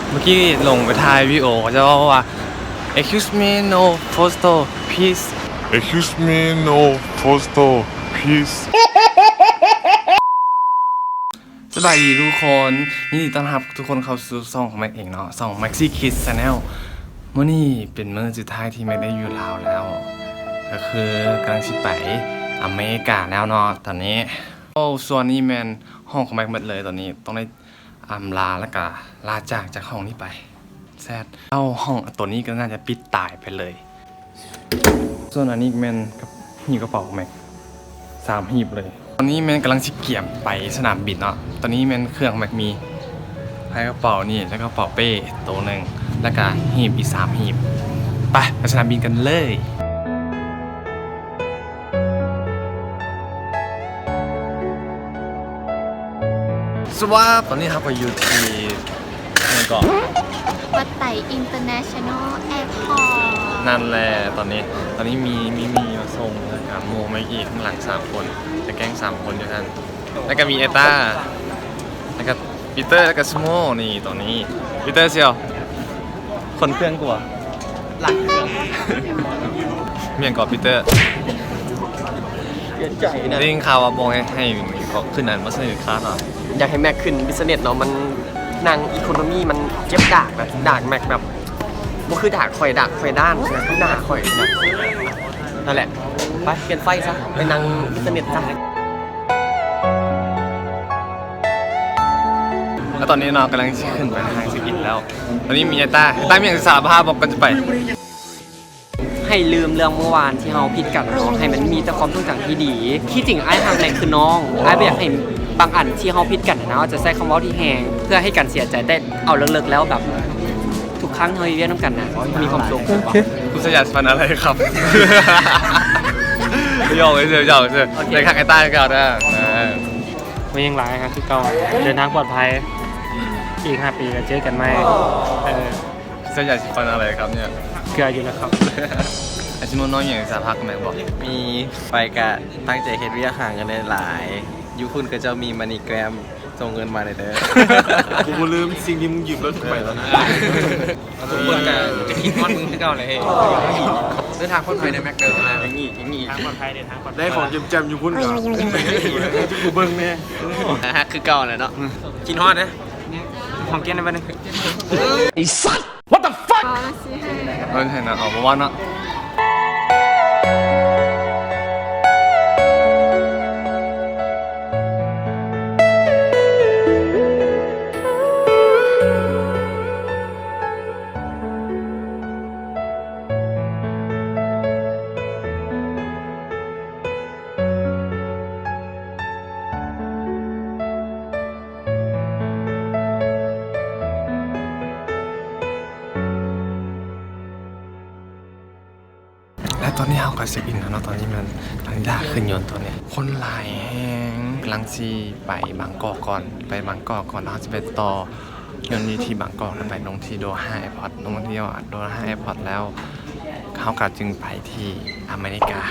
ເມື່ອກີ້ລົງໄປຖ່າຍວິດີໂອ ເຂົາເຈົ້າເວົ້າວ່າ Excuse me, no photo, please. Excuse me, no photo, please. ສະບາຍດີທຸກຄົນ, ຍິນດີຕ້ອນຮັບທຸກຄົນເຂົ້າສູ່ຊ່ອງຂອງແມັກເອງເນາະ, ຊ່ອງ Maxi Kids Channel. ມື້ນີ້ເປັນມື້ສຸດທ້າຍທີ່ແມັກໄດ້ຢູ່ລາວແລ້ວ, ກໍຄືກຳລັງຊິໄປອາເມລິກາແລ້ວເນາະຕອນນີ້. ໂອ້ ສ່ວນນີ້ແມ່ນຫ້ອງຂອງແມັກໝົດເລີຍ, ຕອນນີ້ຕ້ອງໄດ້ ອຳລາ ແລ້ວກະລາຈາກຈາກຫ້ອງນີ້ໄປ. ແຊດ ເອົາ ຫ້ອງໂຕນີ້ກໍໜ້າຈະປິດຕາຍໄປເລີຍ. ສ່ວນອັນນີ້ແມ່ນ ກະ ຫີບກະເປົາຂອງແມັກ ສາມຫີບເລີຍ. ຕອນນີ້ແມ່ນກຳລັງຊິກຽມໄປສະໜາມບິນເນາະ. ຕອນນີ້ແມ່ນເຄື່ອງຂອງແມັກມີ ໃນກະເປົານີ້ ແລ້ວກະເປົາເປ້ໂຕໜຶ່ງ ແລ້ວກະຫີບອີກສາມຫີບ. ໄປ ໄປສະໜາມບິນກັນເລີຍ. ສະຫວັດ ຕອນນີ້ເຮົາກໍຢູ່ທີ່ ຫຍັງເກາະ ວັດໄຕ International Airport ນັ້ນແຫຼະ. ຕອນນີ້ ຕອນນີ້ມີ ມີ ມີມາສົ່ງ ແລ້ວກະໝູ່ມາອີກຂ້າງຫຼັງສາມຄົນ, ຈະແກ້ງສາມຄົນຢູ່ຫັ້ນ. ແລ້ວກະມີເອຕ້າ ແລ້ວກະປີເຕີ ແລ້ວກະສະໂມ. ນີ້ ຕອນນີ້ປີເຕີ ສ່ຽວ ຄົນເຄື່ອງກວ່າ ຫຼັງເຄື່ອງ ແມ່ນກໍປີເຕີ ເສຍໃຈນະ. ໄດ້ຍິນຂ່າວວ່າບອກໃຫ້ ໃຫ້ ໃຫ້ເຂົາຂຶ້ນອັນ business class ເນາະ. ຢາກໃຫ້ແມັກຂຶ້ນ business ເນາະ, ມັນນັ່ງ economy ມັນເຈັບດາກນະ, ດາກແມັກແບບ ບໍ່ຄືດາກຂ້ອຍ, ດາກຂ້ອຍດ້ານນະ, ໜ້າຂ້ອຍນະ. ນັ້ນແຫຼະ ໄປປ່ຽນໄຟຊະ, ໄປນັ່ງ business ຊະ. ແລ້ວຕອນນີ້ເນາະ ກຳລັງຊິຂຶ້ນໄປທາງເຊັກອິນແລ້ວ. ຕອນນີ້ມີເອຕ້າ ເອຕ້າມີຫຍັງຊິສາລະພາບບໍ່ ກ່ອນຈະໄປ? ໃຫ້ລືມເລື່ອງເມື່ອວານທີ່ເຮົາຜິດກັນເນາະ, ໃຫ້ມັນມີແຕ່ຄວາມຊົງຈຳທີ່ດີ. ທີ່ຈິງອ້າຍຮັກແມັກຄືນ້ອງ, ອ້າຍບໍ່ຢາກໃຫ້ບາງອັນທີ່ເຮົາຜິດກັນນະ, ອາດຈະໃຊ້ຄຳເວົ້າທີ່ແຮງເພື່ອໃຫ້ກັນເສຍໃຈ, ແຕ່ເອົາເລິກໆແລ້ວແບບ ທຸກຄັ້ງທີ່ເຮົາເຮັດວຽກນຳກັນນະ ມີຄວາມສຸກ. ຄຸນສະຫຍັດຝັນອາໄລຄັບ? ຫຍອກເຊີ ຫຍອກເຊີ. ໂອເຄ ໄດ້ຄັກໄອ້ຕ້າຄືເກົ່າເດີ. ເອີ ມັນຍັງຫຼາຍ ຫາຄືເກົ່າ, ເດີນທາງປອດໄພ, ອີກຫ້າປີກໍເຈີກັນໃໝ່. ເອີ ເຈົ້າຢາກຊິຝັນອາໄລຄັບເນຍ? ເກືອຢູ່ແລ້ວຄັບ. ອາຊິມານອນຫຍັງສາພັກແມ່ນບໍ່? ມີ ໄປກະຕັ້ງໃຈເຮັດວຽກຫາເງິນຫຼາຍໆ, ຢູ່ພຸ້ນເຂົາເຈົ້າມີ MoneyGram ສົ່ງເງິນມາແດ່ເດີ. ກູບໍ່ລືມສິ່ງທີ່ມຶງຢືມລົດກູໄປແລ້ວນະ. ທຸກຄົນກະຈະຄິດຮອດມຶງຄືເກົ່າແຫຼະ. ເດີນທາງປອດໄພເດີແມັກເດີ. ຢ່າງນີ້ ຢ່າງນີ້ ທາງປອດໄພເດີ ທາງປອດໄພ. ໄດ້ຂອງແຈ່ມໆຢູ່ພຸ້ນກະ ໃຫ້ກູເບິ່ງແດ່. ຫາຮັກຄືເກົ່າແຫຼະເນາະ. ອືມ ຄິດຮອດເດ້. ຫອມແກ້ມໄດ້ບາດໜຶ່ງ. ໄອ້ສັດ What the fuck? ເອີ ໃຫ້ນາງເອົາບໍ່ວ່າເນາະ. ແລະຕອນນີ້ເຮົາກໍເຊັກອິນແລ້ວເນາະ, ຕອນນີ້ແມ່ນຫຼັງຈາກຂຶ້ນຍົນຕອນນີ້ ຄົນຫຼາຍແຮງ. ກຳລັງຊິໄປບາງກອກກ່ອນ, ໄປບາງກອກກ່ອນ ແລ້ວເຮົາຈະໄປຕໍ່ຍົນຢູ່ທີ່ບາງກອກ ແລ້ວໄປລົງທີ່ໂດຮາແອພອດ, ລົງທີ່ໂດຮາແອພອດແລ້ວ ເຮົາກໍຈຶ່ງໄປທີ່ອາເມລິກາ,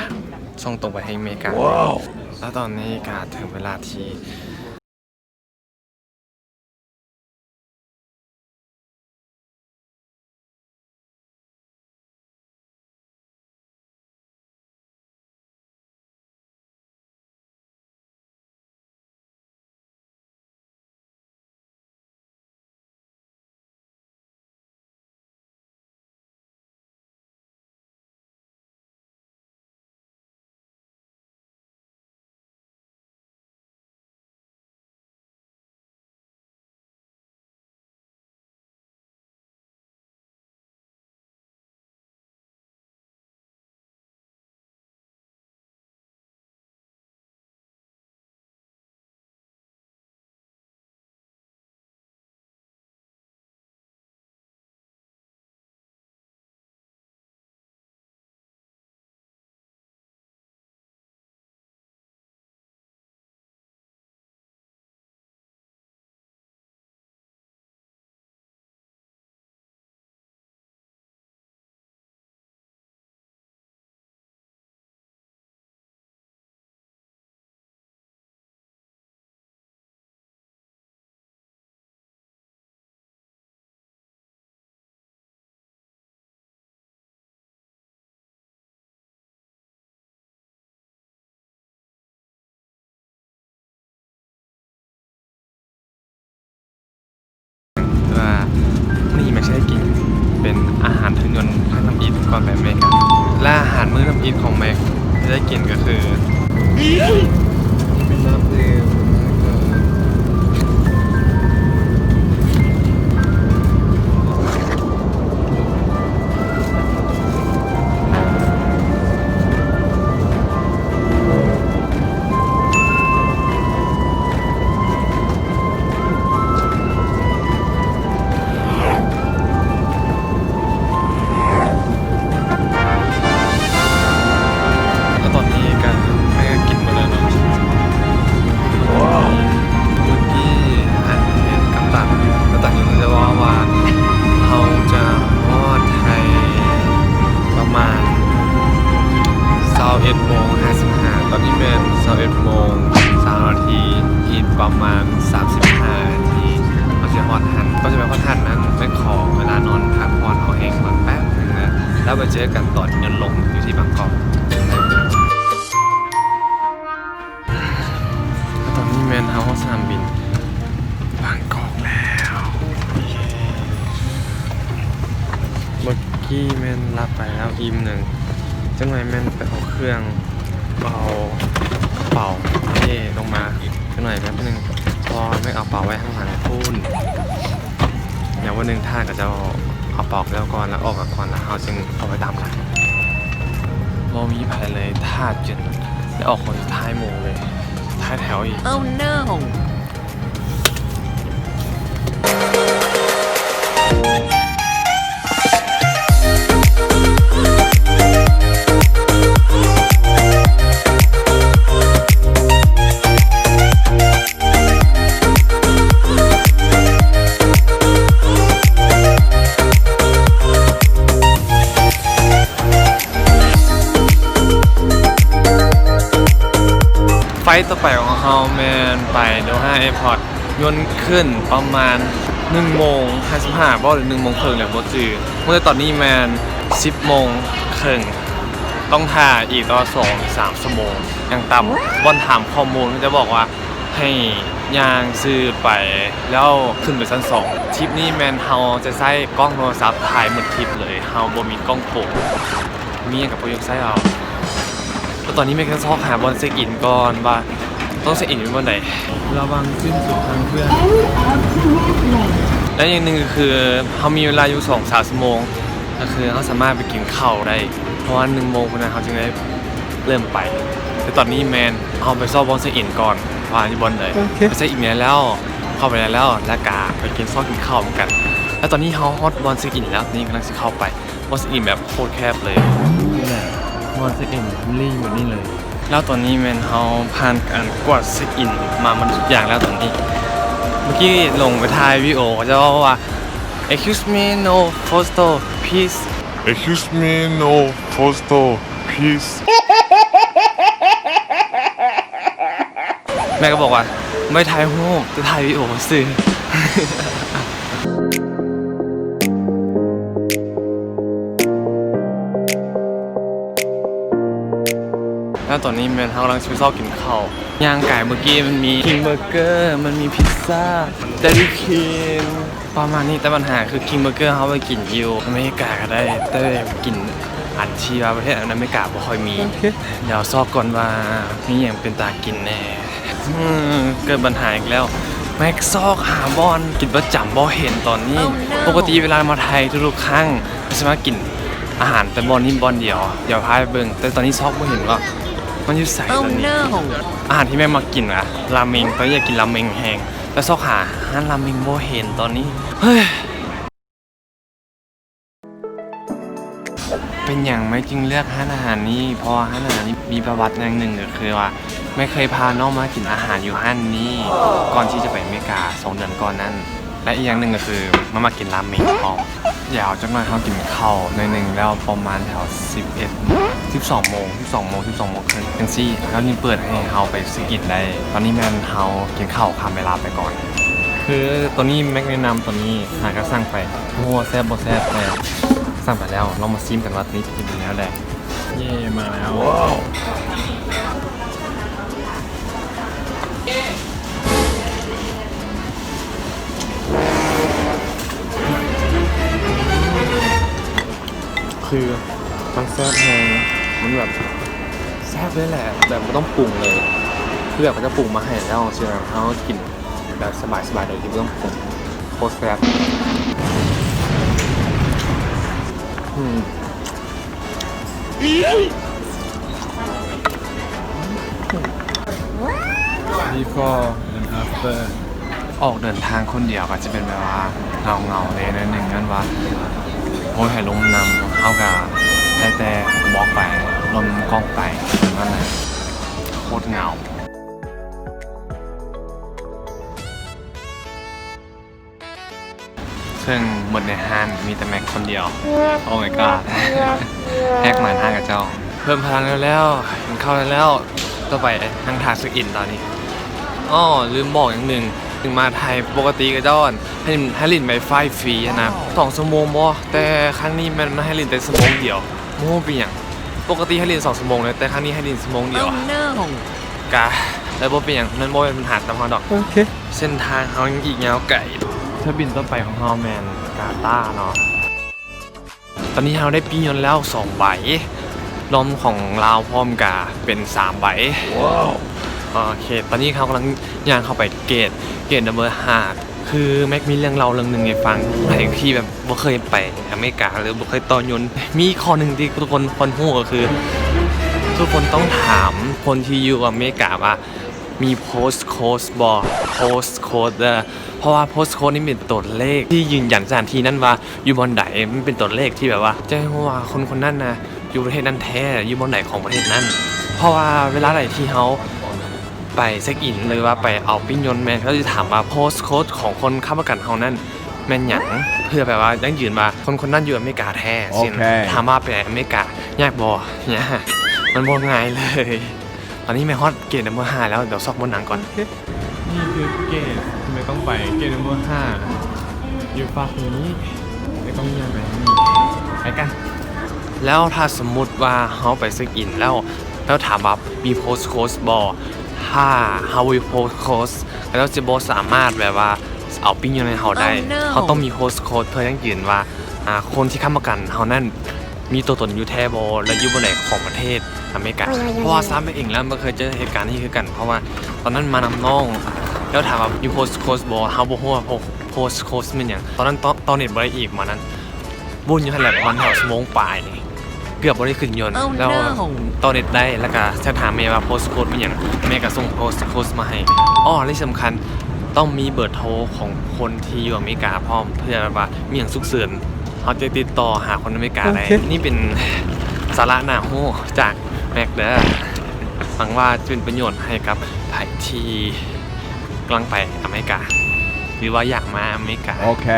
ສົ່ງຕົງໄປທີ່ອາເມລິກາ. ແລ້ວຕອນນີ້ກໍເຖິງເວລາທີ່ ເປັນອາຫານເທິງຍົນທາງທຳອິດກ່ອນໄປອາເມລິກາ ແລະ ອາຫານມື້ທຳອິດຂອງແມັກທີ່ໄດ້ກິນກໍຄື ເປັນນ້ຳດື່ມ ແລ້ວຕອນນີ້ກະແມ່ກະກິນໝົດແລ້ວເນາະ. ເມື່ອກີ້ອັນເຫັນກັບຕັນ ກັບຕັນຢູ່ເຂົາຈະເວົ້າວ່າ ເຮົາຈະຮອດໄທປະມານຊາວເອັດໂມງຫ້າສິບຫ້າ ຕອນນີ້ແມ່ນຊາວເອັດໂມງຊາວນາທີ ອີກປະມານສາມສິບຫ້ານາທີ ເຮົາຊິຮອດຫັ້ນ. ກ່ອນຈະໄປຮອດຫັ້ນນັ້ນ ແມ່ນຂໍເວລານອນພັກຜ່ອນເອົາແຮງກ່ອນແປັບໜຶ່ງນະ ແລ້ວໄປເຈີກັນຕອນຍົນລົງຢູ່ທີ່ບາງກອກ. ແລ້ວຕອນນີ້ແມ່ນເຮົາຮອດສະໜາມບິນບາງກອກແລ້ວ. ເມື່ອກີ້ແມ່ນຫຼັບໄປແລ້ວອີ່ມໜຶ່ງ ຈັກໜ່ອຍແມ່ນໄປເອົາເຄື່ອງ ເອົາກະເປົາເອລົງມາ ຈັກໜ່ອຍແປັບໜຶ່ງ ເພາະວ່າແມ່ນເອົາກະເປົາໄວ້ຂ້າງຫຼັງພຸ້ນ. ດຽວມື້ໜຶ່ງຖ້າເຂົາເຈົ້າເອົາກະເປົາແລ້ວກ່ອນ ແລ້ວອອກມາກ່ອນ ແລ້ວເຮົາຈຶ່ງເອົາໄວ້ຕາມຫຼັງ. ບໍ່ມີໃຜເລີຍ ຖ້າຈົນໄດ້ອອກຄົນສຸດທ້າຍໝູ່ເລີຍ ທ້າຍແຖວອີກ. Oh no! ໄຟລ໌ຕໍ່ໄປຂອງເຮົາແມ່ນໄປໂດຮາແອພອດ ຍົນຂຶ້ນປະມານໜຶ່ງໂມງຫ້າສິບຫ້າບໍ ຫຼື ໜຶ່ງໂມງເຄິ່ງແຫຼະ ບໍ່ຈື່. ເມື່ອຕອນນີ້ແມ່ນສິບໂມງເຄິ່ງ ຕ້ອງຖ້າອີກຕໍ່ສອງສາມຊົ່ວໂມງຢ່າງຕ່ຳ. ບ່ອນຖາມຂໍ້ມູນເຂົາຈະບອກວ່າ ໃຫ້ຍ່າງຊື່ໄປ ແລ້ວຂຶ້ນໄປຊັ້ນສອງ. ທຣິບນີ້ແມ່ນເຮົາຈະໃຊ້ກ້ອງໂທລະສັບຖ່າຍໝົດທຣິບເລີຍ ເຮົາບໍ່ມີກ້ອງໂປະ ມີຫຍັງກະບໍ່ຢາກໃຊ້ເອົາ. ແລ້ວຕອນນີ້ແມ່ກະຊອກຫາບ່ອນເຊັກອິນກ່ອນວ່າຕ້ອງເຊັກອິນຢູ່ບ່ອນໃດ. ລະວັງສິ້ນສຸດທາງເພື່ອນ. ແລະ ຢ່າງໜຶ່ງກະຄືເຮົາມີເວລາຢູ່ສອງສາມຊົ່ວໂມງ ກະຄືເຮົາສາມາດໄປກິນເຂົ້າໄດ້ ເພາະວ່າໜຶ່ງໂມງພຸ້ນນະ ເຮົາຈຶ່ງໄດ້ ເລີ່ມໄປ. ແຕ່ຕອນນີ້ແມ່ນເຮົາໄປຊອກບ່ອນເຊັກອິນກ່ອນວ່າຢູ່ບ່ອນໃດ. ໂອເຄ ໄປເຊັກອິນແລ້ວ ເຂົ້າໄປແລ້ວ ແລ້ວກະໄປກິນຊອກກິນເຂົ້ານຳກັນ. ແລ້ວຕອນນີ້ເຮົາຮອດບ່ອນເຊັກອິນແລ້ວ ນີ້ກຳລັງຊິເຂົ້າໄປ. ບ່ອນເຊັກອິນແບບໂຄດແຄບເລີຍ. ນີ້ແຫຼະບ່ອນເຊັກອິນ ລີ້ແບບນີ້ເລີຍ. ແລ້ວຕອນນີ້ແມ່ນເຮົາຜ່ານການກວດເຊັກອິນມາໝົດທຸກຢ່າງແລ້ວຕອນນີ້. ເມື່ອກີ້ລົງໄປຖ່າຍວິດີໂອ ເຂົາເຈົ້າເວົ້າວ່າ Excuse me, no photo, please. Excuse me, no photo, please. ແມ່ກະບອກວ່າ ໄມ່ຖ່າຍຮູບ ຈະຖ່າຍວິດີໂອຊື່. ແລ້ວຕອນນີ້ແມ່ນເຮົາກຳລັງຊິໄປຊອກກິນເຂົ້າ. ຍ່າງກາຍເມື່ອກີ້ມັນມີຄິງເບີເກີ ມັນມີພິດຊາ ເດລິຄິງ ປະມານນີ້. ແຕ່ບັນຫາຄືຄິງເບີເກີເຮົາໄປກິນຢູ່ອາເມລິກາກະໄດ້ ແຕ່ກິນອັນທີ່ວ່າປະເທດອາເມລິກາບໍ່ຄ່ອຍມີ. ໂອເຄ ດຽວຊອກກ່ອນວ່າມີຫຍັງເປັນຕາກິນແນ່. ອືມ ເກີດບັນຫາອີກແລ້ວ. ແມັກຊອກຫາບ່ອນກິນປະຈຳບໍ່ເຫັນຕອນນີ້. ໂອ້ໂນ ປົກກະຕິເວລາມາໄທທຸກໆຄັ້ງ ກະຊິມາກິນອາຫານແຕ່ບ່ອນນີ້ບ່ອນດຽວ. ດຽວພາໄປເບິ່ງ ແຕ່ຕອນນີ້ຊອກບໍ່ເຫັນວ່າມັນຢູ່ໃສຕອນນີ້. ໂອ້ໂນ ອາຫານທີ່ແມັກມັກກິນຫວາ ລາເມັງ. ຕອນນີ້ຢາກກິນລາເມັງແຮງ ແຕ່ຊອກຫາຮ້ານລາເມັງບໍ່ເຫັນຕອນນີ້. ເຮີ້ຍ ເປັນຫຍັງແມັກຈຶ່ງເລືອກຮ້ານອາຫານນີ້? ເພາະວ່າຮ້ານອາຫານນີ້ມີປະຫວັດຢ່າງໜຶ່ງ ກະຄືວ່າແມັກເຄີຍພານ້ອງມາກິນອາຫານຢູ່ຮ້ານນີ້ ກ່ອນທີ່ຈະໄປອາເມລິກາສອງເດືອນກ່ອນນັ້ນ. ແລະ ອີກຢ່າງໜຶ່ງກະຄືມັນມັກກິນລາເມັງພ້ອມ. ດຽວຈັກໜ້ອຍເຮົາກິນເຂົ້າໜ້ອຍໜຶ່ງແລ້ວ ປະມານແຖວສິບເອັດ ສິບສອງໂມງ ສິບສອງໂມງ ສິບສອງໂມງເຄິ່ງຈັ່ງຊີ້ ເຂົາຈຶ່ງເປີດໃຫ້ເຮົາໄປເຊັກອິນໄດ້. ຕອນນີ້ແມ່ນເຮົາກິນເຂົ້າຂ້າມເວລາໄປກ່ອນ. ຄືໂຕນີ້ແມັກແນະນຳ ໂຕນີ້ຫາກະສັ່ງໄປ ບໍ່ຮູ້ວ່າແຊບບໍ່ແຊບ ແຕ່ສັ່ງໄປແລ້ວ ລອງມາຊີມກັນວ່າໂຕນີ້ຈະເປັນແນວໃດ. ເຢ້ ມາແລ້ວ. ເ ຄືມັນແຊບແຮງ ມັນແບບແຊບເລີຍແຫຼະ ແບບບໍ່ຕ້ອງປຸງເລີຍ ຄືແບບເຂົາຈະປຸງມາໃຫ້ແລ້ວຊີ້ນະ ເຮົາກໍກິນແບບສະບາຍໆ ໂດຍທີ່ບໍ່ຕ້ອງປຸງ ໂຄດແຊບ. ອືມ before and after. ອອກເດີນທາງຄົນດຽວກໍຈະເປັນແບບວ່າເຫງົາໆ ແດ່ໜ້ອຍໜຶ່ງ ຍ້ອນວ່າບໍ່ມີໃຜລົມນຳ ເຮົາກໍໄດ້ແຕ່ບອກໄປ ລົມນຳກ້ອງໄປ ປະມານນັ້ນ ໂຄດເຫງົາ. ເຊິ່ງໝົດໃນຮ້ານມີແຕ່ແມັກຄົນດຽວ. Oh my god ແຮກໝານຮ້ານຂະເຈົ້າ. ເພີ່ມພະລັງແລ້ວ ກິນເຂົ້າແລ້ວ ຕໍ່ໄປນັ່ງຖ້າເຊັກອິນຕອນນີ້. ອໍ ລືມບອກຢ່າງໜຶ່ງ ເຖິງມາໄທປົກກະຕິຂະເຈົ້າໃຫ້ ໃຫ້ຫຼິ້ນໄວຟາຍຟຣີຫັ້ນນະ ສອງຊົ່ວໂມງບໍ ແຕ່ຄັ້ງນີ້ແມ່ນໃຫ້ຫຼິ້ນແຕ່ຊົ່ວໂມງດຽວ ບໍ່ຮູ້ເປັນຫຍັງ. ປົກກະຕິໃຫ້ຫຼິ້ນສອງຊົ່ວໂມງເລີຍ ແຕ່ຄັ້ງນີ້ໃຫ້ຫຼິ້ນຊົ່ວໂມງດຽວ. ກະ ແຕ່ບໍ່ເປັນຫຍັງ ມັນບໍ່ເປັນບັນຫາສຳລັບເຮົາດອກ. ໂອເຄ ເສັ້ນທາງເຮົາຍັງອີກຍາວໄກ. ຖ້ຽວບິນຕໍ່ໄປຂອງເຮົາແມ່ນກາຕາເນາະ. ຕອນນີ້ເຮົາໄດ້ປີ້ຍົນແລ້ວສອງໃບ ລວມຂອງລາວພ້ອມກະເປັນສາມໃບ. ໂອເຄ ຕອນນີ້ເຮົາກຳລັງຍ່າງເຂົ້າໄປເກດ ເກດ number ຫ້າ. ຄືແມັກມີເລື່ອງເລົ່າເລື່ອງໜຶ່ງໃຫ້ຟັງ ໃຜທີ່ແບບບໍ່ເຄີຍໄປອາເມລິກາ ຫຼືບໍ່ເຄີຍຕໍ່ຍົນ ມີຂໍ້ໜຶ່ງທີ່ທຸກຄົນຄວນຮູ້ກໍຄື ທຸກຄົນຕ້ອງຖາມຄົນທີ່ຢູ່ອາເມລິກາວ່າ ມີ postcode ບໍ່ postcode ເດີ ເພາະວ່າ postcode ນີ້ເປັນຕົວເລກທີ່ຢືນຢັນສະຖານທີ່ນັ້ນວ່າຢູ່ບ່ອນໃດ ມັນເປັນຕົວເລກທີ່ແບບວ່າຈະໃຫ້ຮູ້ວ່າຄົນຄົນນັ້ນນະຢູ່ປະເທດນັ້ນແທ້ ຢູ່ບ່ອນໃດຂອງປະເທດນັ້ນ. ເພາະວ່າເວລາໃດທີ່ເຮົາໄປເຊັກອິນ ຫຼືວ່າໄປເອົາປີ້ຍົນ ແມ່ນເຂົາຈະຖາມວ່າ postcode ຂອງຄົນຄ້ຳປະກັນເຮົານັ້ນແມ່ນຫຍັງ ເພື່ອແບບວ່າຢັ້ງຢືນວ່າຄົນຄົນນັ້ນຢູ່ອາເມລິກາແທ້. ເຊັ່ນ ຖາມວ່າໄປອາເມລິກາຍາກບໍ່? ຍາກ ມັນບໍ່ງ່າຍເລີຍ. ຕອນນີ້ແມັກຮອດເກດ number ຫ້າ ແລ້ວ ດຽວຊອກບ່ອນນັ່ງກ່ອນ. ໂອເຄ ນີ້ຄືເກດທີ່ແມັກຕ້ອງໄປ ເກດ number ຫ້າ ຢູ່ຝັ່ງນີ້ ແລ້ວຕ້ອງຍ່າງໄປທາງນີ້ ໄປກັນ. ແລ້ວຖ້າສົມມຸດວ່າເຮົາໄປເຊັກອິນແລ້ວ ແລ້ວຖາມວ່າມີ postcode ບໍ່ ຖ້າເຮົາບໍ່ມີ postcode ເຂົາເຈົ້າຈະບໍ່ສາມາດແບບວ່າເອົາປີ້ຍົນໃຫ້ເຮົາໄດ້. ເຮົາຕ້ອງມີ postcode ເພື່ອຢັ້ງຢືນວ່າ ອາ ຄົນທີ່ຄ້ຳປະກັນເຮົານັ້ນມີຕົວຕົນຢູ່ແທ້ບໍ່ ແລະ ຢູ່ບ່ອນໃດຂອງປະເທດອາເມລິກາ. ເພາະວ່າສຳລັບເອງແລ້ວ ມັນເຄີຍເຈີເຫດການນີ້ຄືກັນ ເພາະວ່າຕອນນັ້ນມານຳນ້ອງ ແລ້ວຖາມວ່າມີ postcode ບໍ່ ເຮົາບໍ່ຮູ້ວ່າ postcode ແມ່ນຫຍັງ. ຕອນນັ້ນຕໍ່ ຕໍ່ເນັດບໍ່ໄດ້ອີກ ປະມານນັ້ນ ວຸ່ນຢູ່ຫັ້ນແຫຼະ ປະມານແຖວຊົ່ວໂມງປາຍ ເກືອບບໍ່ໄດ້ຂຶ້ນຍົນ. ແລ້ວຕໍ່ເນັດໄດ້ ແລ້ວກະແຊັດຫາແມ່ວ່າ postcode ແມ່ນຫຍັງ ແມ່ກະສົ່ງ postcode ມາໃຫ້. ອໍ ແລະ ທີ່ສຳຄັນ ຕ້ອງມີເບີໂທຂອງຄົນທີ່ຢູ່ອາເມລິກາພ້ອມ ເພື່ອແບບວ່າມີຫຍັງສຸກເສີນ ເຮົາຈະຕິດຕໍ່ຫາຄົນອາເມລິກາໄດ້. ໂອເຄ ນີ້ເປັນສາລະໜ້າຮູ້ຈາກແມັກເດີ ຫວັງວ່າຈະເປັນປະໂຫຍດໃຫ້ກັບໃຜທີ່ກຳລັງໄປອາເມລິກາ ຫຼືວ່າຢາກມາອາເມລິກາ. ໂອເຄ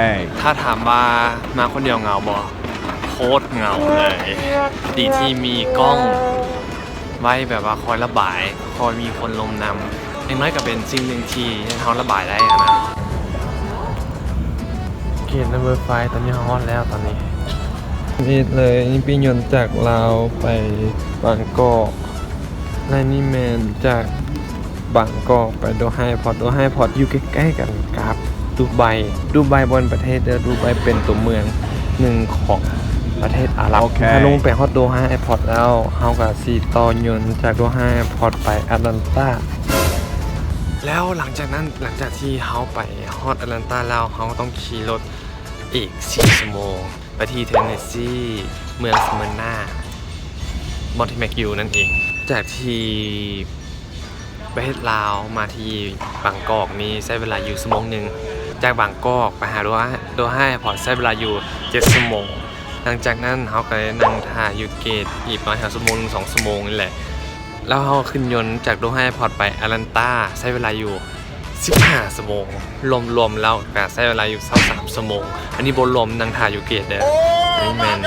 ຖ້າຖາມວ່າມາຄົນດຽວເຫງົາບໍ່? ໂຄດເຫງົາເລີຍ. ດີທີ່ມີກ້ອງໄວ້ແບບວ່າຄອຍລະບາຍ ຄອຍມີຄົນລົມນຳ ຢ່າງໜ້ອຍກໍເປັນສິ່ງໜຶ່ງທີ່ເຮັດເຮົາລະບາຍໄດ້ຫັ້ນນະ. ເກດ number five ຕອນນີ້ເຮົາຮອດແລ້ວຕອນນີ້. ນີ້ເລີຍ ນີ້ປີ້ຍົນຈາກລາວໄປບາງກອກ ແລະ ນີ້ແມ່ນຈາກບາງກອກໄປໂດຮາ Airport. ໂດຮາ Airport ຢູ່ໃກ້ໆກັນກັບດູໄບ. ດູໄບບໍ່ແມ່ນປະເທດເດີ ດູໄບເປັນຕົວເມືອງໜຶ່ງຂອງປະເທດອາຣັບ. ໂອເຄ ຖ້າລົງໄປຮອດໂດຮາ Airport ແລ້ວ ເຮົາກໍຊິຕໍ່ຍົນຈາກໂດຮາ Airport ໄປ Atlanta. ແລ້ວຫຼັງຈາກນັ້ນ ຫຼັງຈາກທີ່ເຮົາໄປຮອດ Atlanta ແລ້ວ ເຮົາກໍຕ້ອງຂີ່ລົດອີກສີ່ຊົ່ວໂມງ ໄປທີ່ Tennessee ເມືອງ Smyrna ບ່ອນທີ່ແມັກຢູ່ນັ້ນເອງ. ຈາກທີ່ປະເທດລາວມາທີ່ບາງກອກນີ້ໃຊ້ເວລາຢູ່ຊົ່ວໂມງໜຶ່ງ. ຈາກບາງກອກໄປຫາໂດຮາ ໂດຮາ Airport ໃຊ້ເວລາຢູ່ເຈັດຊົ່ວໂມງ. ຫຼັງຈາກນັ້ນເຮົາກໍໄດ້ນັ່ງຖ້າຢູ່ເກດອີກປະມານຊົ່ວໂມງໜຶ່ງ ສອງຊົ່ວໂມງນີ້ແຫຼະ. ແລ້ວເຮົາຂຶ້ນຍົນຈາກໂດຮາ Airport ໄປ Atlanta ໃຊ້ເວລາຢູ່ສິບຫ້າຊົ່ວໂມງ. ລວມໆແລ້ວກະໃຊ້ເວລາຢູ່ຊາວສາມຊົ່ວໂມງ. ອັນນີ້ບໍ່ລວມນັ່ງຖ້າຢູ່ເກດເດີ. ອັນນີ້ແມ່ນ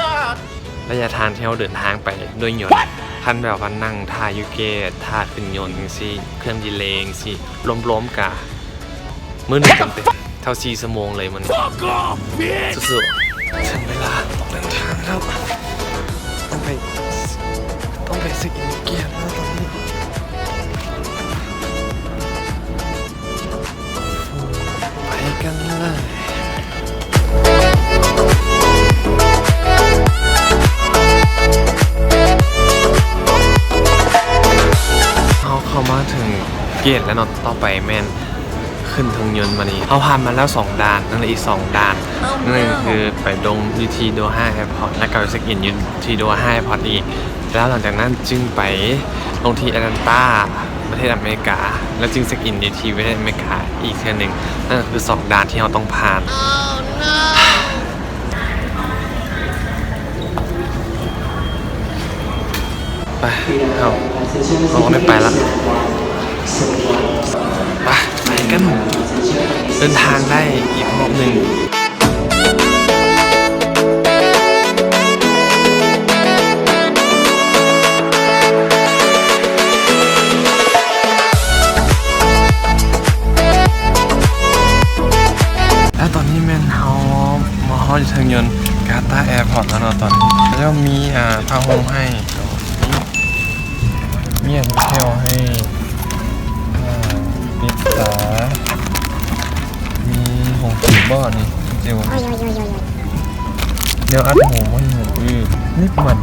ໄລຍະທາງທີ່ເຮົາເດີນທາງໄປດ້ວຍຍົນ. ຄັນແບບວ່ານັ່ງຖ້າຢູ່ເກດ ຖ້າຂຶ້ນຍົນຈັ່ງຊີ້ ເຄື່ອງດີເລຈັ່ງຊີ້ ລວມໆກະມື້ໜຶ່ງເຕັມໆ ເທົ່າສີ່ຊົ່ວໂມງເລີຍມື້ນີ້. ສູ້ໆ ເຖິງເວລາອອກເດີນທາງແລ້ວ. ຕ້ອງໄປ ຕ້ອງໄປເຊັກອິນເກດແລ້ວຕອນນີ້. ໄປກັນເລີຍ. ເກດແລ້ວເນາະ. ຕໍ່ໄປແມ່ນຂຶ້ນເທິງຍົນ. ບາດນີ້ເຮົາຜ່ານມາແລ້ວສອງດ່ານ, ຍັງເຫຼືອອີກສອງດ່ານ. ນັ້ນກໍຄືໄປລົງຢູ່ທີ່ໂດຮາແອພອດ ແລ້ວກໍໄປເຊັກອິນຢູ່ທີ່ໂດຮາແອພອດອີກ. ແລ້ວຫຼັງຈາກນັ້ນຈຶ່ງໄປລົງທີ່ແອັດແລນຕາ ປະເທດອາເມລິກາ ແລ້ວຈຶ່ງເຊັກອິນຢູ່ທີ່ປະເທດອາເມລິກາອີກເທື່ອໜຶ່ງ. ນັ້ນກໍຄືສອງດ່ານທີ່ເຮົາຕ້ອງຜ່ານ. ໄປ ເຮົາ ເຮົາໄດ້ໄປລະ. ໄປ ໄປກັນ ເດີນທາງໄດ້ອີກຮອບໜຶ່ງ. ແລ້ວຕອນນີ້ແມ່ນເຮົາມາຮອດຢູ່ເທິງຍົນກາຕາແອພອດແລ້ວເນາະ. ຕອນນີ້ເຂົາເຈົ້າມີ ອ່າ ຜ້າຫົ່ມໃຫ້ ມີອັນແຜ່ວໃຫ້ ອ່າ ປິດຕາ ມີຫົງສີບໍ່ນີ້ ເຈົ້າ ໂອ້ຍໆໆໆ ແນວອັດຫູບໍ່ໃຫ້ຫູ ອື ນິບມັນ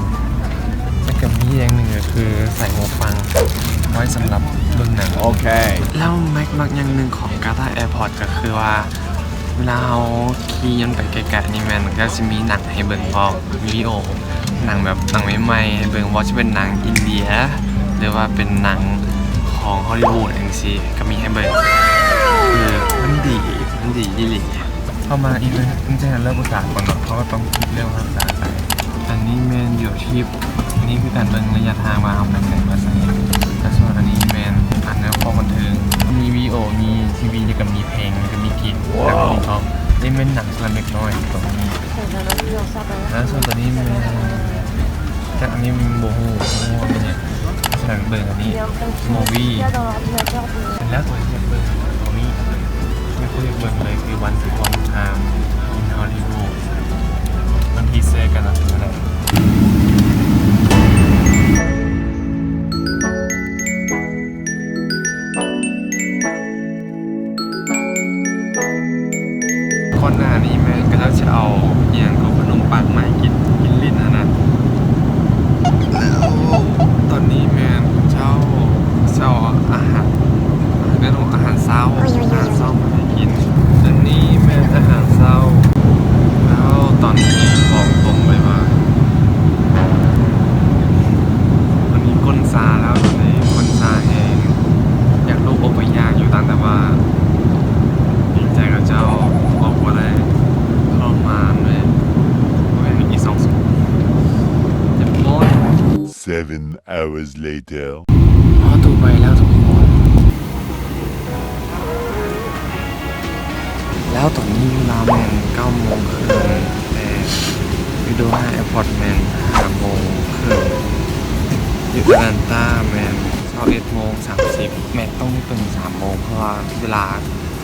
ແລ້ວກໍມີຢ່າງໜຶ່ງກໍຄືສາຍຫູຟັງ ໄວ້ສຳລັບເບິ່ງໜັງ. ໂອເຄ ແລ້ວແມັກມັກຢ່າງໜຶ່ງຂອງກາຕາແອພອດກໍຄືວ່າ ເວລາເຮົາຂີ່ຍົນໄປໄກໆນີ້ແມ່ນ ມັນກໍຊິມີໜັງໃຫ້ເບິ່ງພ້ອມ ວິດີໂອ ໜັງແບບໜັງໃໝ່ໆໃຫ້ເບິ່ງ ບໍ່ວ່າຈະເປັນໜັງອິນເດຍ ຫຼືວ່າເປັນໜັງຂອງຮອລລີວູດຈັ່ງຊີ້ ກໍມີໃຫ້ເບິ່ງ. ຄືມັນດີ ມັນດີອີ່ຫຼີ. ເຂົ້າມາອີກເລື່ອງ ມັນຈະເລີ່ມອຸດສາຫະກ່ອນເນາະ ເຮົາກໍຕ້ອງຄິດເລື່ອງຮັກສາໄປ. ອັນນີ້ແມ່ນຢູ່ທີ່ ອັນນີ້ຄືການເບິ່ງໄລຍະທາງວ່າເຮົາໄປໃສມາໃສ. ແລ້ວສ່ວນອັນນີ້ແມ່ນອັນແນວຄອມບັນເທີງ ມີວິດີໂອ ມີທີວີ ແລ້ວກໍມີເພງ ແລ້ວກໍມີເກມ ແລ້ວກໍມີເຮົາ ນີ້ແມ່ນໜັງສຳລັບເດັກນ້ອຍຕົວນີ້. ແລ້ວສ່ວນຕົວນີ້ແມ່ນ ຈັກອັນນີ້ມັນບໍ່ຮູ້ ບໍ່ຮູ້ວ່າແມ່ນຫຍັງ. ສະນັ້ນເບິ່ງອັນນີ້ ມູວີ ແລ້ວຕົວທີ່ຢາກເບິ່ງຕົວນີ້ ທີ່ຂ້ອຍຢາກເບິ່ງເລີຍຄື Once Upon a Time in Hollywood. ເບິ່ງທີເຊີກັນວ່າເປັນຈັ່ງໃດ. ກ່ອນໜ້ານີ້ແມ່ນເຂົາເຈົ້າຊິເອົາອີ່ຫຍັງກໍຂະໜົມປາກໄມ້ກິນ ກິນຫຼິ້ນຫັ້ນນະ. ແລ້ວຕອນນີ້ແມ່ນເຂົາເຈົ້າຊິເອົາອາຫານ ເອີ້ນວ່າອາຫານເຊົ້າ ອາຫານເຊົ້າມາໃຫ້ກິນ. ອັນນີ້ແມ່ນອາຫານເຊົ້າ. ແລ້ວຕອນນີ້ບອກຕົງເລີຍວ່າ ຕອນນີ້ກົ້ນຊາແລ້ວ ຕອນນີ້ກົ້ນຊາແຮງ ຢາກລູກອົບໄປຢາກຢູ່ ຕາມແຕ່ວ່າ ດີໃຈກັບເຈົ້າ ອອກບໍ່ໄດ້ ທໍລະມານເລີຍ. ໂອ້ຍ ອີກສອງຊົ່ວໂມງ ເຈັບປວດ. Seven hours later. ຮອດດູໄບແລ້ວທຸກຄົນ. ແລ້ວຕອນນີ້ເວລາແມ່ນເກົ້າໂມງເຄິ່ງ ແຕ່ຢູ່ໂດຮາແອພອດແມ່ນຫ້າໂມງເຄິ່ງ ຢູ່ແອັດແລນຕາແມ່ນຊາວເອັດໂມງສາມສິບ. ແມັກຕ້ອງໄດ້ຕື່ນສາມໂມງ ເພາະວ່າເວລາ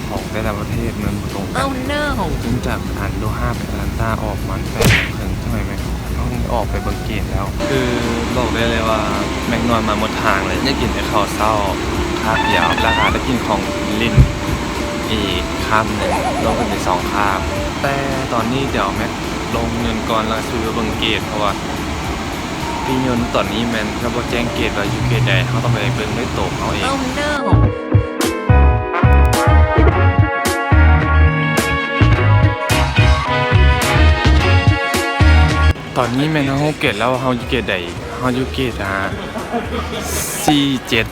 ຂອງແຕ່ລະປະເທດມັນບໍ່ຕົງກັນ. ເນື່ອງຈາກອັນໂດຮາໄປແອັດແລນຕາອອກປະມານແປດໂມງເຄິ່ງ ຈັ່ງໃດແມັກ ຕ້ອງອອກໄປເບິ່ງເກດແລ້ວ. ຄືບອກໄດ້ເລີຍວ່າ ແມັກນອນມາໝົດທາງເລີຍ ໄດ້ກິນແຕ່ເຂົ້າເຊົ້າຄາບດຽວ ແລ້ວກໍໄດ້ກິນຂອງຫຼິ້ນອີກຄາບໜຶ່ງ ລວມເປັນໄດ້ສອງຄາບ. ແຕ່ຕອນນີ້ດຽວແມັກລົງຍົນກ່ອນ ແລ້ວຊິໄປເບິ່ງເກດ ເພາະວ່າປີ້ຍົນຕອນນີ້ແມ່ນລະບົບແຈ້ງເກດວ່າຢູ່ເກດໃດ ເຮົາຕ້ອງໄປເບິ່ງດ້ວຍໂຕເຮົາເອງ. ຕອນນີ້ແມ່ນເຮົາຮູ້ເກດແລ້ວວ່າເຮົາຢູ່ເກດໃດ. ເຮົາຢູ່ເກດ ອ່າ ສີ່ເຈັດ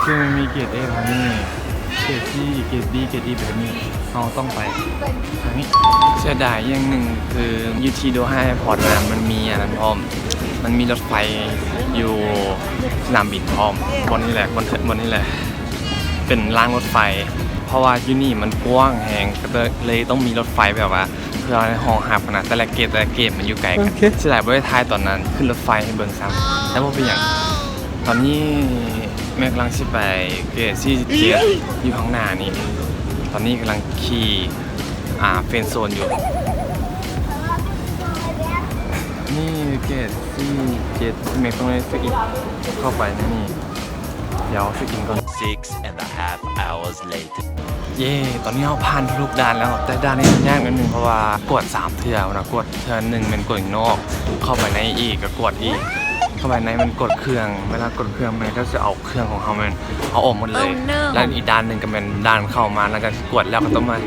ຄືມັນມີເກດເອທາງນີ້ ເກດຊີ ເກດບີ ເກດອີ ໄປທາງນີ້. ເຮົາຕ້ອງໄປທາງນີ້. ເສຍດາຍຢ່າງໜຶ່ງຄືຢູ່ທີ່ໂດຮາແອພອດນະ ມັນມີອັນນັ້ນພ້ອມ ມັນມີລົດໄຟຢູ່ສະໜາມບິນພ້ອມ. ບ່ອນນີ້ແຫຼະ ບ່ອນ ບ່ອນນີ້ແຫຼະ ເປັນລາງລົດໄຟ ເພາະວ່າຢູ່ນີ້ມັນກວ້າງແຮງ ກໍເລີຍຕ້ອງມີລົດໄຟແບບວ່າ ເພື່ອໃຫ້ຮອງຮັບຫັ້ນນະ ແຕ່ລະເກດ ແຕ່ລະເກດມັນຢູ່ໄກກັນ. ໂອເຄ ເສຍດາຍບໍ່ໄດ້ຖ່າຍຕອນນັ້ນຂຶ້ນລົດໄຟໃຫ້ເບິ່ງຊ້ຳ ແຕ່ບໍ່ເປັນຫຍັງ. ຕອນນີ້ແມັກກຳລັງຊິໄປເກດສີ່ສິບເຈັດ ຢູ່ຂ້າງໜ້ານີ້. ຕອນນີ້ກຳລັງຂີ່ ອ່າ ເຟຣນໂຊນຢູ່. ນີ້ເກດສີ່ເຈັດ ແມັກຕ້ອງໄດ້ເຊັກອິນເຂົ້າໄປໃນນີ້. ດຽວເຊັກອິນກ່ອນ. Six and a half hours later. ເຢ້ ຕອນນີ້ເຮົາຜ່ານທຸກໆດ່ານແລ້ວ ແຕ່ດ່ານນີ້ມັນຍາກໜ້ອຍໜຶ່ງ ເພາະວ່າກວດສາມເທື່ອນະ ກວດເທື່ອໜຶ່ງແມ່ນກວດຂ້າງນອກ ເຂົ້າໄປໃນອີກກໍກວດອີກ. ເຂົ້າໄປໃນມັນກວດເຄື່ອງ, ເວລາກວດເຄື່ອງແມ່ນເຂົາຈະເອົາເຄື່ອງຂອງເຮົາແມ່ນເອົາອອກໝົດເລີຍ. ແລ້ວອີກດ່ານໜຶ່ງກໍແມ່ນດ່ານເຂົ້າມາ ແລ້ວກໍກວດແລ້ວກໍຕ້ອງມາ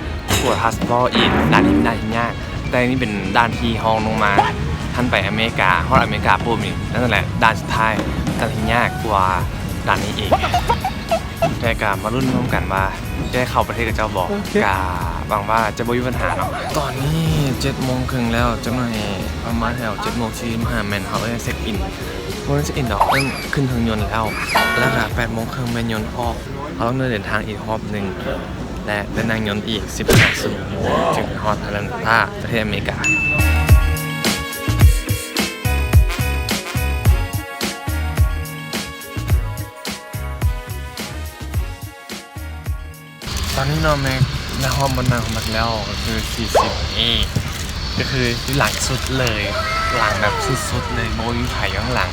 ກວດພາສປອດອີກ, ດ່ານນີ້ເປັນດ່ານທີ່ຍາກ. ແຕ່ນີ້ເປັນດ່ານທີ່ຮອງລົງມາ, ທ່ານໄປອາເມລິກາ, ຮອດອາເມລິກາປຸບນີ້ ນັ້ນແຫຼະ ດ່ານສຸດທ້າຍ, ດ່ານທີ່ຍາກກວ່າດ່ານນີ້ອີກ. ແຕ່ກະມາລຸ້ນນຳກັນວ່າຈະໄດ້ເຂົ້າປະເທດເຂົາເຈົ້າບໍ່? ກະຫວັງວ່າຈະບໍ່ມີບັນຫາເນາະ. ຕອນນີ້ເຈັດໂມງເຄິ່ງແລ້ວ, ຈັກໜ່ອຍປະມານແຖວເຈັດໂມງສີ່ສິບຫ້າແມ່ນເຮົາໄດ້ເຊັກອິນ. ບໍ່ແມ່ນເຊັກອິນດອກ, ເອີ້ນຂຶ້ນເທິງຍົນແລ້ວ. ແລ້ວກະແປດໂມງເຄິ່ງແມ່ນຍົນອອກ. ເຮົາຕ້ອງເດີນທາງອີກຮອບໜຶ່ງ ແລະ ໄດ້ນັ່ງຍົນອີກສິບຫ້າຊົ່ວໂມງ ຈຶ່ງຮອດອາແລນຕາ ປະເທດອາເມລິກາ. ຕອນນີ້ເນາະ ແມັກໄດ້ຮອດບ່ອນນັ່ງຂອງແມັກແລ້ວ ກໍຄືສີ່ສິບເອ ກໍຄືຢູ່ຫຼັງສຸດເລີຍ, ຫຼັງແບບສຸດໆເລີຍ, ບໍ່ມີໃຜຢູ່ຂ້າງຫຼັງ,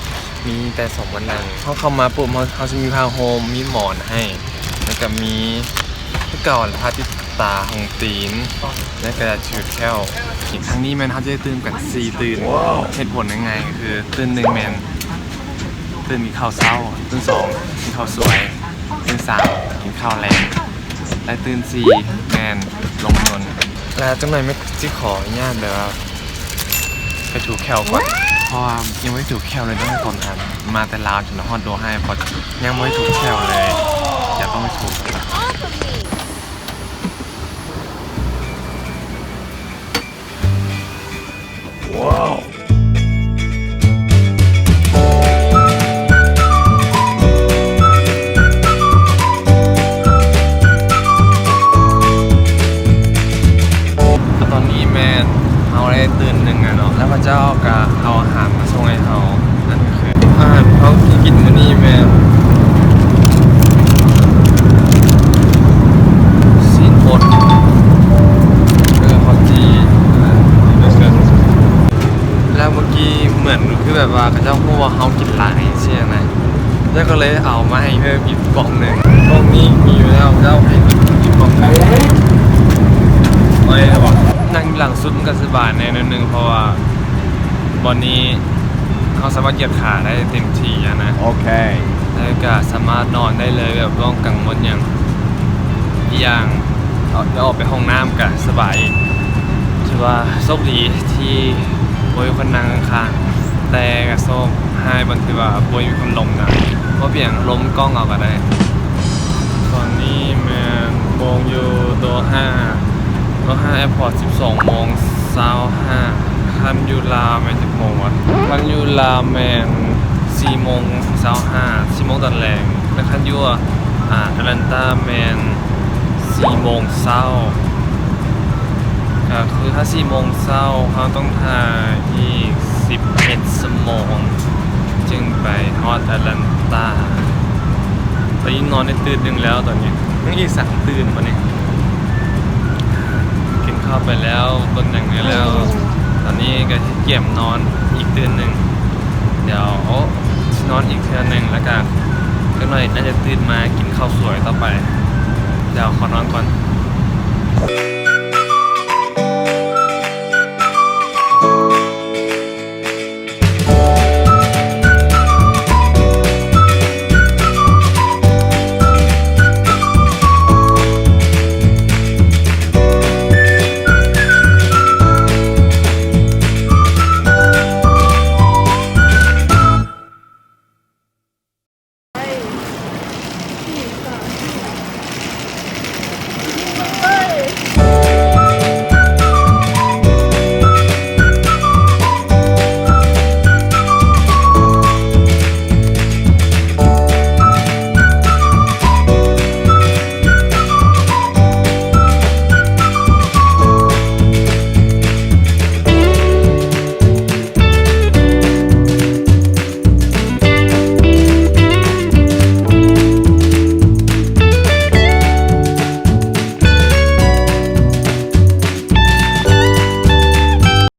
ມີແຕ່ສອງບ່ອນນັ່ງ. ເຮົາເຂົ້າມາປຸບ ເຮົາ ເຮົາຊິມີຜ້າຫົ່ມ, ມີໝອນໃຫ້, ແລ້ວກໍມີຄືເກົ່າແຫຼະ ຜ້າຕິດຕາຂອງຕີນ ແລ້ວກໍຖືແຂ້ວ. ທາງນີ້ແມ່ນເຮົາຈະໄດ້ຕື່ມກັນສີ່ຕື່ມ. ເຫດຜົນງ່າຍໆ ກໍຄືຕື່ມໜຶ່ງແມ່ນ ຕື່ມກິນເຂົ້າເຊົ້າ, ຕື່ມສອງກິນເຂົ້າສວຍ, ຕື່ມສາມກິນເຂົ້າແລງ ແລະ ຕື່ມສີ່ແມ່ນລົງຍົນ. ແລ້ວຈັກໜ່ອຍແມັກຊິຂໍອະນຸຍາດແບບວ່າໄປຖູແຂ້ວກ່ອນ, ເພາະວ່າຍັງບໍ່ໄດ້ຖູແຂ້ວເລີຍ, ຕັ້ງແຕ່ຕອນ ອັນ ມາແຕ່ລາວຈົນຮອດໂດຮາ ຍັງບໍ່ໄດ້ຖູແຂ້ວເລີຍ, ຢາກຕ້ອງໄປຖູ. ຕອນນີ້ແມ່ນເຮົາໄດ້ຕື່ມໜຶ່ງແລ້ວເນາະ, ແລ້ວເຂົາເຈົ້າກໍເອົາອາຫານມາສົ່ງໃຫ້ເຮົາ. ອາຫານເຮົາທີ່ກິນມື້ນີ້ແມ່ນຊີ້ນບົດ ເອີ ເຂົ້າຈີ່ ແລ້ວເມື່ອກີ້ເໝືອນຄືແບບວ່າເຂົາເຈົ້າຮູ້ວ່າເຮົາກິນຫຼາຍຊີ້ນະ, ແລ້ວກໍເລີຍເອົາມາໃຫ້ເພີ່ມອີກກ່ອງໜຶ່ງ. ກ່ອງນີ້ມີຢູ່ແລ້ວ, ເຈົ້າໃຫ້ອີກກ່ອງໜຶ່ງ. ນັ່ງຢູ່ຫຼັງສຸດມັນກໍສະບາຍແດ່ໜ້ອຍໜຶ່ງ ເພາະວ່າບ່ອນນີ້ ເຮົາສາມາດຢຽດຂາໄດ້ເຕັມທີ່ຫັ້ນນະ. ໂອເຄ. ແລ້ວກະສາມາດນອນໄດ້ເລີຍ ແບບບໍ່ຕ້ອງກັງວົນຫຍັງ. ອີກຢ່າງ ໄດ້ອອກໄປຫ້ອງນ້ຳກະສະບາຍອີກ. ຖືວ່າໂຊກດີທີ່ບໍ່ມີຄົນນັ່ງຂ້າງໆ, ແຕ່ກະໂຊກຮ້າຍບ່ອນທີ່ວ່າບໍ່ມີຄົນລົມນຳ. ບໍ່ເປັນຫຍັງ, ລົມກ້ອງເອົາກະໄດ້. ຕອນນີ້ແມ່ນໂມງຢູ່ໂດຮາ, ໂດຮາແອພອດ ສິບສອງໂມງຊາວຫ້າ. ຄັນຢູ່ລາວແມ່ນຈັກໂມງວະ? ຄັນຢູ່ລາວແມ່ນສີ່ໂມງຊາວຫ້າ, ສີ່ໂມງຕອນແລງ. ແລະ ຄັນຢູ່ ອາ ອາແລນຕາແມ່ນສີ່ໂມງເຊົ້າ. ກໍຄືຖ້າສີ່ໂມງເຊົ້າ ເຮົາຕ້ອງຖ້າອີກສິບເອັດຊົ່ວໂມງ ຈຶ່ງໄປຮອດອາແລນຕາ. ຕອນນີ້ນອນໄດ້ຕື່ມໜຶ່ງແລ້ວ, ຕອນນີ້ຍັງອີກສາມຕື່ມບັດນີ້. ກິນເຂົ້າໄປແລ້ວ, ເບິ່ງໜັງໄດ້ແລ້ວ, ຕອນນີ້ກໍຊິກຽມນອນອີກຕື່ມໜຶ່ງ. ດຽວຊິນອນອີກເທື່ອໜຶ່ງ ແລ້ວກໍຈັກໜ້ອຍໜ້າຈະຕື່ນມາກິນເຂົ້າສວຍຕໍ່ໄປ. ດຽວຂໍນອນກ່ອນ.